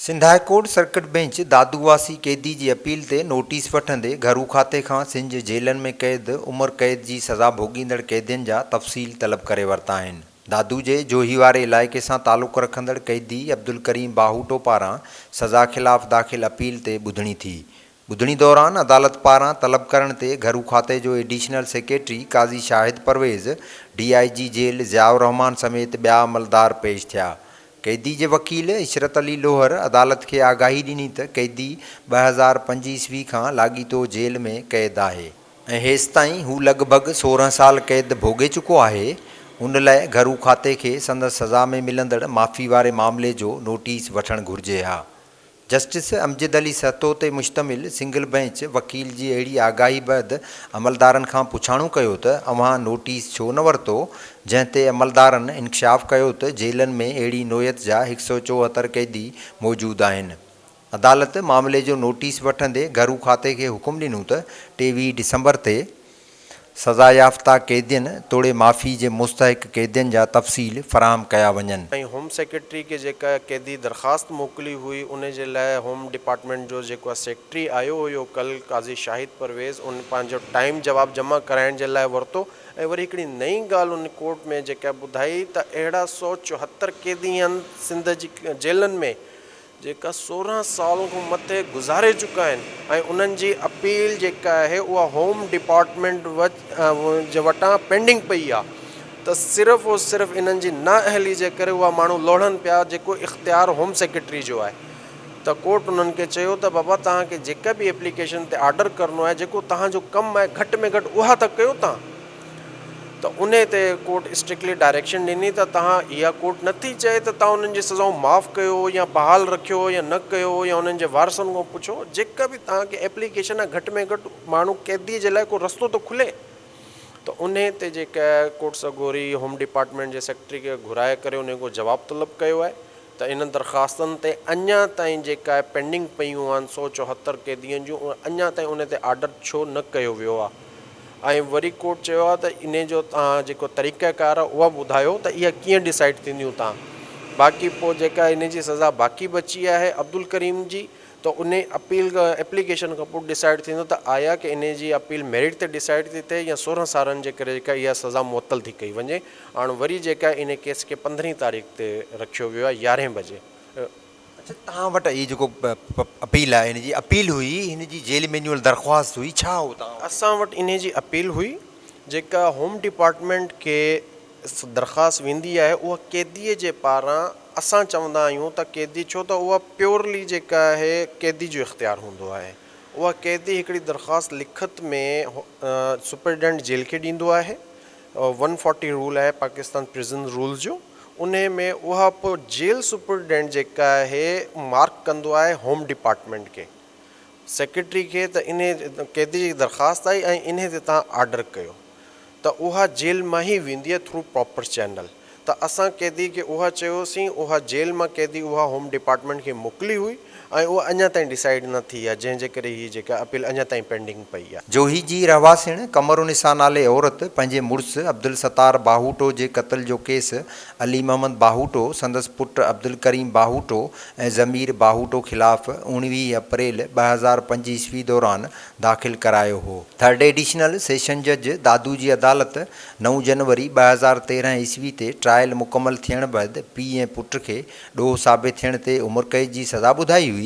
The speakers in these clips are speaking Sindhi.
Sindh high court circuit bench Dadu واسي قيدي جي اپيل تي نوٽيس وٺندي گهرو کاتي کان سنڌ جي جيلن ۾ قيد عمر قيد جي سزا ڀوڳيندڙ قيدين جا تفصيل طلب ڪري ورتا آهن. دادو جي جوهي واري علائقي سان تعلق رکندڙ قيدي عبدالڪريم باهوٽو پاران سزا خلاف داخل اپيل تي ٻڌڻي ٿي. ٻڌڻي دوران عدالت پاران طلب ڪرڻ تي گهرو کاتي جو additional secretary Qazi Shahid Parvez, D I G jail Zia ur Rehman سميت ٻيا عملدار پيش ٿيا. قيدي جي وڪيل عشرت علي لوهر عدالت کي آگاهي ڏني ته قيدي 2005 عيسوي کان لاڳيتو جيل ۾ قيد آهي ۽ هيستائين هو لڳ ڀڳ 16 سال قيد ڀوڳي چڪو آهي، ان لاء گهرو کاتي کي سندس سزا ۾ ملندڙ معافي واري معاملي جو نوٽيس وٺڻ گهرجي ها. جسٽس امجد علي سهتو تي مشتمل سنگل بئنچ وڪيل جي اهڙي آگاهي بعد عملدارن کان پڇاڻو ڪيو ته اوهان نوٽيس ڇو نه ورتو، جنهن تي عملدارن انڪشاف ڪيو ته جيلن ۾ اهڙي نوعيت جا 174 قيدي موجود آهن. عدالت معاملي جو نوٽيس وٺندي گهرو کاتي کي حڪم ڏنو ته 23 ڊسمبر تي سزا يافته قيدين توڙي معافي جي مستحق قيدين جا تفصيل فراهم ڪيا وڃن. ۽ هوم سيڪريٽري کي جيڪا قيدي درخواست موڪلي هئي ان جي لاء هوم ڊپارٽمينٽ جو جيڪو سيڪريٽري آيو هيو ڪل قاضي شاهد پرويز ان پنهنجو ٽائيم جواب جمع ڪرائڻ جي لاء ورتو ۽ وري هڪڙي نئين ڳالهه ان ڪورٽ ۾ جيڪا ٻڌائي ته اهڙا 174 قيدي آهن سنڌ جي جيلن ۾ جيڪا 16 سال کان مٿي گذاري چڪا آهن ۽ انهن جي اپيل جيڪا آهي اها هوم ڊپارٽمينٽ جي وٽان پينڊنگ پئي آهي ته صرف اور صرف انهن جي نااهلي جي ڪري اها ماڻهو لوڙهن پيا جيڪو اختيار هوم سيڪريٽري جو آهي ته ڪورٽ انهن کي چيو ته بابا توهان کي جيڪا به ايپليڪيشن تي آرڊر ڪرڻو آهي جيڪو توهان جو ڪم آهي گهٽ ۾ گهٽ اها ته ڪيو توهان ته انهي تي ڪورٽ اسٽرڪٽلي ڊائريڪشن ڏني ته توهان اها ڪورٽ نه ٿي چئي ته توهان انهن جي سزائون معاف ڪيو يا بحال رکيو يا نه ڪيو يا انهن جي وارثن کان پڇو جيڪا به توهان کي ايپليڪيشن آهي گهٽ ۾ گهٽ ماڻهو قيدي جي لاء ڪو رستو ته کلي ته انهي تي جيڪا ڪورٽ سڳوري هوم ڊپارٽمينٽ جي سيڪريٽري کي گهرائي ڪري انهي کان جواب طلب ڪيو آهي ته انهن درخواستن تي اڃا تائين جيڪا پينڊنگ پيون آهن 174 قيدين جون اهي اڃا تائين انهي تي آرڊر ڇو نه ڪيو ويو آهي ۽ وري ڪورٽ چيو آهي ته انهي جو توهان جيڪو طريقه ڪار آهي اها ٻڌايو ته اها ڪيئن ڊسائيڊ ٿينديون توهان باقي پوء جيڪا انهي جي سزا باقي بچي آهي عبدالڪريم جي ته انهي اپيل ايپليڪيشن کان پوء ڊسائيڊ ٿيندو ته آيا ڪي انهي جي اپيل ميرٽ تي ڊسائيڊ ٿي ٿئي يا 16 سالن جي ڪري جيڪا اها سزا معطل ٿي ڪئي وڃي هاڻ وري جيڪا انهي ڪيس کي پندرهين تاريخ تي رکيو ويو آهي يارهين بجي. اڇا توهان وٽ هي جيڪو اپيل آهي هن جي اپيل هئي هن جي جيل مينيول درخواست هئي ڇا هو توهان وٽ؟ اسان وٽ انهي جي اپيل هئي جيڪا هوم ڊپارٽمينٽ کي درخواست ويندي آهي اها قيدي جي پاران اسان چوندا آهيون ته قيدي ڇو ته اها پيورلي جيڪا آهي قيدي جو اختيار هوندو آهي اها قيدي هڪڙي درخواست لکت ۾ سپرنٽينڊنٽ جيل کي ڏيندو آهي ون فورٽي رول آهي پاڪستان پرزن رولز جو انهي ۾ اها پوء جيل سپرنٽينڊنٽ جيڪا آهي مارڪ ڪندو آهي هوم ڊپارٽمينٽ کي سيڪريٽري کي ته انهي قيدي جي درخواست آئي ۽ انهي تي توهان آرڊر ڪيو ته اها جيل مان ئي ويندي ٿرو پراپر چينل ته اسان قيدي کي اها چيوسين اها جيل مان قيدي اها هوم ڊپارٽمينٽ کي موڪلي هئي ۽ اها اڃا تائين ڊسائيڊ نه ٿي آهي جنهن جي ڪري هي جيڪا اپيل اڃا تائين پينڊنگ پئي آهي. جوهي جي رهواسڻ قمرالنساء نالي عورت پنهنجي مڙس عبدالستار باهوٽو جي قتل جو ڪيس علي محمد باهوٽو، سندس پٽ عبدالڪريم باهوٽو ۽ ضمير باهوٽو خلاف 19 اپريل 2005 عيسوي دوران داخل ڪرايو هو. ٿرڊ ايڊيشنل سيشن جج دادو جي عدالت نو جنوري 2013 عيسوي تي ٽرائل مڪمل ٿيڻ بعد پيء ۽ پٽ کي ڏوهه ثابت ٿيڻ تي عمر قيد جي سزا ٻڌائي هئي،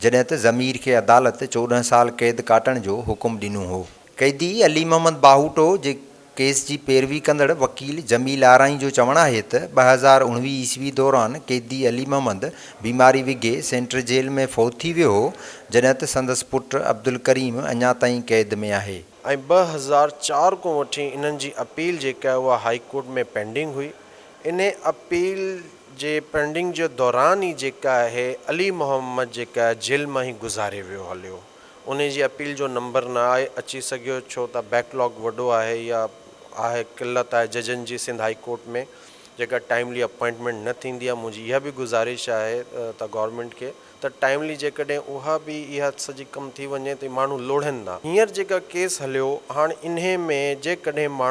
جڏهن ته ضمير کي عدالت 14 سال قيد ڪاٽڻ جو حڪم ڏنو هو. قيدي علي محمد باهوٽو جي ڪيس جي پيروي ڪندڙ وڪيل جميل آرائين جو چوڻ آهي ته 2019 عيسوي دوران قيدي علي محمد بيماري وگهي سينٽر جيل ۾ فوت ٿي ويو هو، جڏهن ته سندس پٽ عبدالڪريم اڃا تائين قيد ۾ آهي. ۽ 2004 کان وٺي انهن جي اپيل جيڪا آهي اها هائي ڪورٽ ۾ پينڊنگ هئي انهي اپيل جي پينڊنگ جي دوران ئي جيڪا آهي علي محمد جيڪا آهي جيل مان ئي گذاري ويو هليو انهي جي اپيل جو نمبر نه آهي اچي سگهيو ڇو ته بيڪ لاگ وڏو آهي يا آهي قلت آهي ججن جي سنڌ هائي ڪورٽ ۾ جيڪا ٽائيملي اپوائنٽمينٽ نه ٿيندي آهي منهنجي اها به گذارش آهي ته گورنمينٽ کي ته ٽائيملي جيڪڏهن اها به اها سڄي ڪم ٿي وڃي ته ماڻهو لوڙهن نه هينئر جيڪا ڪيس هليو هاڻ انهي ۾ جيڪڏهن ماڻهو.